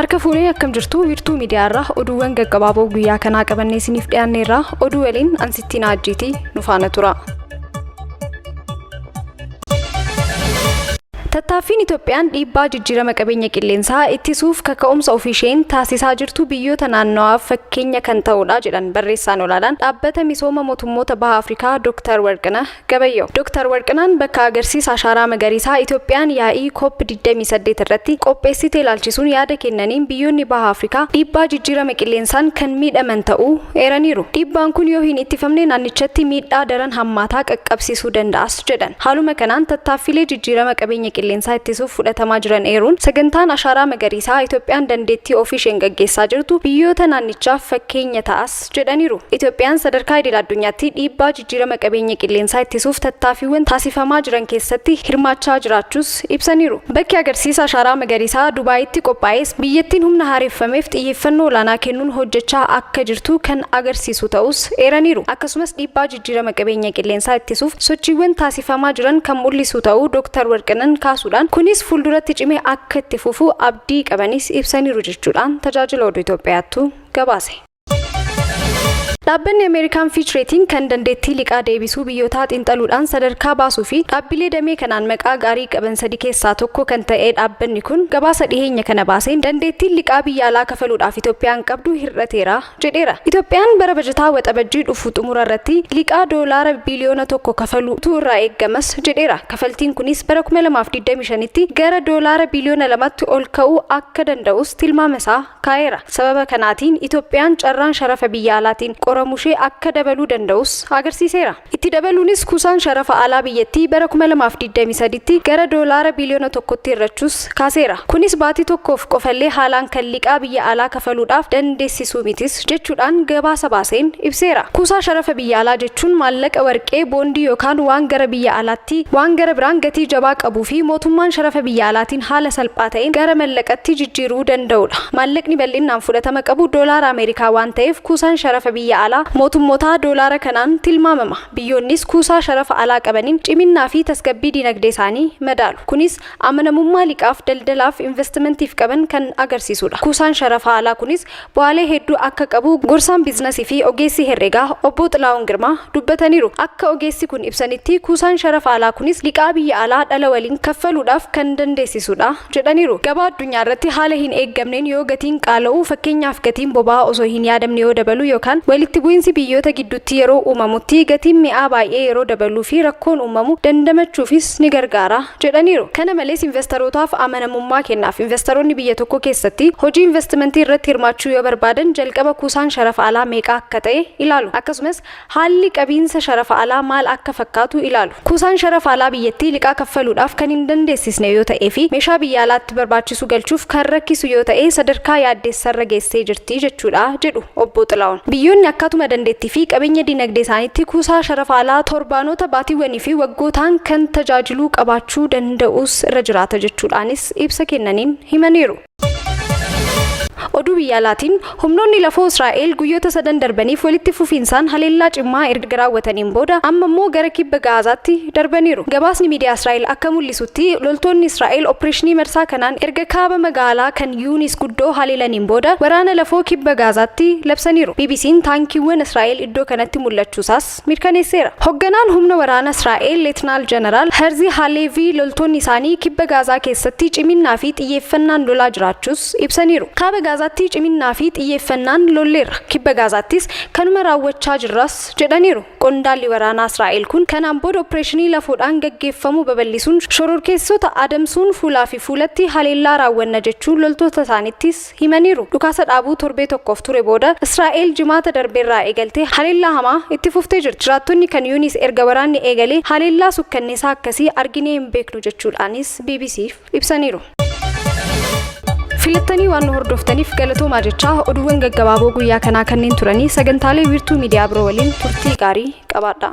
Harka fuunee akkam jirtu? Wiirtuu Miidiyaa irraa oduuwwan gaggabaaboo guyyaa kanaa qabannee isiniif dhiyaanneerra. Oduu waliin Ansittiin Ajjiitii, nu faana tura. Tattaaffiin Itoophiyaan dhiibbaa jijjiirama qabeenya qilleensaa ittisuuf kaka'umsa ofiisheen taasisaa jirtu biyyoota naannawaaf fakkeenya kan ta'udha jedhan barreessaan olaanaan Dhaabbata Misooma Mootummoota Baha Afrikaa Dr. Warqinah Gabayyoo. Dr. Warqinaan bakka agarsiisa ashaaraa magariisaa Itoophiyaan yaa'ii COP 28 irratti qopheessite ilaalchisuun yaada kennaniin, biyyoonni Baha Afrikaa dhiibbaa jijjiirama qilleensaan kan miidhaman ta'uu eeraniiru. Dhiibbaan kun yoo hin ittifamne naannichatti miidhaa daran hammaataa qaqqabsiisuu danda'as jedhan. Haaluma kanaan tattaaffiilee jijjiirama qabeenya qilleensaa ittisuuf fudhatamaa jiran eeruun, sagantaan ashaaraa magariisaa Itoophiyaan dandeettii ofiisheen gaggeessaa jirtu biyyoota naannichaaf fakkeenya ta'as jedhaniiru. Itoophiyaan sadarkaa idil addunyaatti dhiibbaa jijjiirama qabeenya qilleensaa ittisuuf tattaaffiiwwan taasifamaa jiran keessatti hirmaachaa jiraachuus ibsaniiru. Bakki agarsiisa ashaaraa magariisaa Dubaayitti qophaa'es biyyattiin humna haareffameef xiyyeeffannoo olaanaa kennuun hojjechaa akka jirtu kan agarsiisu ta'uus eeraniiru. Akkasumas dhiibbaa jijjiirama qabeenya qilleensaa ittisuuf sochiiwwan taasifamaa jiran kan mul'isu ta'uu Dr. Warqinan kaasuudhaan, kunis fuulduratti cimee akka itti fufu abdii qabanis ibsaniiru jechuudhaan Tajaajila Oduu Itoophiyaattu gabaase. Dhaabbanni Ameerikaan Fitch Rating kan dandeettii liqaa deebisuu biyyootaa xiinxaluudhaan sadarkaa baasuu fi dhaabbilee damee kanaan maqaa gaarii qaban sadi keessaa tokko kan ta'e dhaabbanni kun, gabaasa dhiheenya kana baaseen dandeettiin liqaa biyya alaa kafaluudhaaf Itoophiyaan qabdu hir'ateera jedheera. Itoophiyaan bara bajataa Waxabajjii dhufu xumura irratti liqaa doolaara biiliyoona 1 kafaluutu irraa eeggamas jedheera. Kafaltiin kunis bara 2025tti gara doolaara biiliyoona 2tti ol ka'uu akka danda'us tilmaama isaa kaa'eera. Sababa kanaatiin Itoophiyaan carraan sharafa biyya alaatiin qoramushee akka dabaluu danda'us agarsiiseera. Itti dabaluunis kuusaan sharafa alaa biyyattii bara 2023tti gara doolaara biiliyoona 1tti hir'achuus kaaseera. Kunis baatii tokkoof qofallee haalaan kan liqaa biyya alaa kafaluudhaaf dandeessisuu mitis jechuudhaan gabaasa baaseen ibseera. Kuusaa sharafa biyya alaa jechuun maallaqa warqee, boondii yookaan waan gara biyya alaatti waan gara biraan gatii jabaa qabuu fi mootummaan sharafa biyya alaatiin haala salphaa ta'een gara mallaqatti jijjiiruu danda'udha. Maallaqni bal'innaan fudhatama qabu doolaara Ameerikaa waan ta'eef, kuusaan sharafa biyya alaa mootummootaa doolaara kanaan tilmaamama. Biyyoonnis kuusaa sharafa alaa qabaniin ciminnaa fi tasgabbii dinagdee isaanii madaalu. Kunis amanamummaa liqaaf, daldalaaf, investimentiif qaban kan agarsiisudha. Kuusaan sharafa alaa kunis bu'aalee hedduu akka qabu gorsaan biiznasii fi ogeessi herregaa obbo Xilaa'uun Girmaa dubbataniiru. Akka ogeessi kun ibsanitti, kuusaan sharafa alaa kunis liqaa biyya alaa dhala waliin kaffaluudhaaf kan dandeessisudha jedhaniiru. Gabaa addunyaa irratti haala hin eeggamneen yoo gatiin qaala'u, fakkeenyaaf gatiin boba'aa osoo hin yaadamne yoo dabalu, yookaan walitti bu'iinsi biyyoota gidduutti yeroo uumamutti gatiin mi'aa baay'ee yeroo dabaluu fi rakkoon uumamu dandamachuufis ni gargaara jedhaniiru. Kana malees investarootaaf amanamummaa kennaaf. Investaroonni biyya tokko keessatti hojii investimentii irratti hirmaachuu yoo barbaadan, jalqaba kuusaan sharafa alaa meeqa akka ta'e ilaalu. Akkasumas haalli qabiinsa sharafa alaa maal akka fakkaatu ilaalu. Kuusaan sharafa alaa biyyattii liqaa kaffaluudhaaf kan hin dandeessisne yoo ta'ee fi meeshaa biyya alaatti barbaachisu galchuuf kan rakkisu yoo ta'e, sadarkaa yaaddeessarra geessee jirti jechuudha jedhu obbo Xilaa'uun. Biyyoonni akkaatuma dandeettii fi qabeenya dinagdee isaaniitti kuusaa sharafa alaa torbaanota, baatiiwwanii fi waggootaan kan tajaajiluu qabaachuu danda'us irra jiraata jechuudhaanis ibsa kennaniin himaniiru. Oduu biyya alaatiin, humnoonni lafoo Israa'el guyyoota sadan darbaniif walitti fufiinsaan haleellaa cimaa erga raawwataniin booda amma immoo gara kibba Gaazaatti darbaniiru. Gabaasni miidiyaa Israa'el akka mul'isutti, loltoonni Israa'el opereeshinii marsaa kanaan erga kaaba magaalaa Kan Yuunis guddoo haleelaniin booda waraana lafoo kibba Gaazaatti labsaniiru. BBC'n taankiiwwan Israa'el iddoo kanatti mul'achuusaas mirkaneesseera. Hogganaan humna waraana Israa'el Leetnaal Janaraal Herzi Haleevii loltoonni isaanii kibba Gaazaa keessatti ciminnaa fi xiyyeeffannaan lolaa jiraachuus ibsaniiru. Kaaba Gaazaatti ciminnaa fi xiyyeeffannaan lolleerra. Kibba Gaazaattis kanuma raawwachaa jirras jedhaniiru. Qondaalli waraanaa Israa'el kun kanaan booda opereeshinii lafoodhaan gaggeeffamu babal'isuun shororkeessota adamsuun fuulaa fi fuulatti haleellaa raawwanna jechuun loltoota isaanittis himaniiru. Dhukaasa dhaabuu torbee tokkoof ture booda Israa'el Jimaata darbeerraa eegaltee haleellaa hamaa itti fuftee jirti. Jiraattonni Kan Yuunis erga waraanni eegalee haleellaa sukkanneesaa akkasii arginee hin beeknu jechuudhaanis BBCf ibsaniiru. Filattanii waan nu hordoftaniif galatoomaa jechaa, oduuwwan gaggabaaboo guyyaa kanaa kanneen turanii. Sagantaalee Wiirtuu Miidiyaa biroo waliin turtii gaarii qabaadha.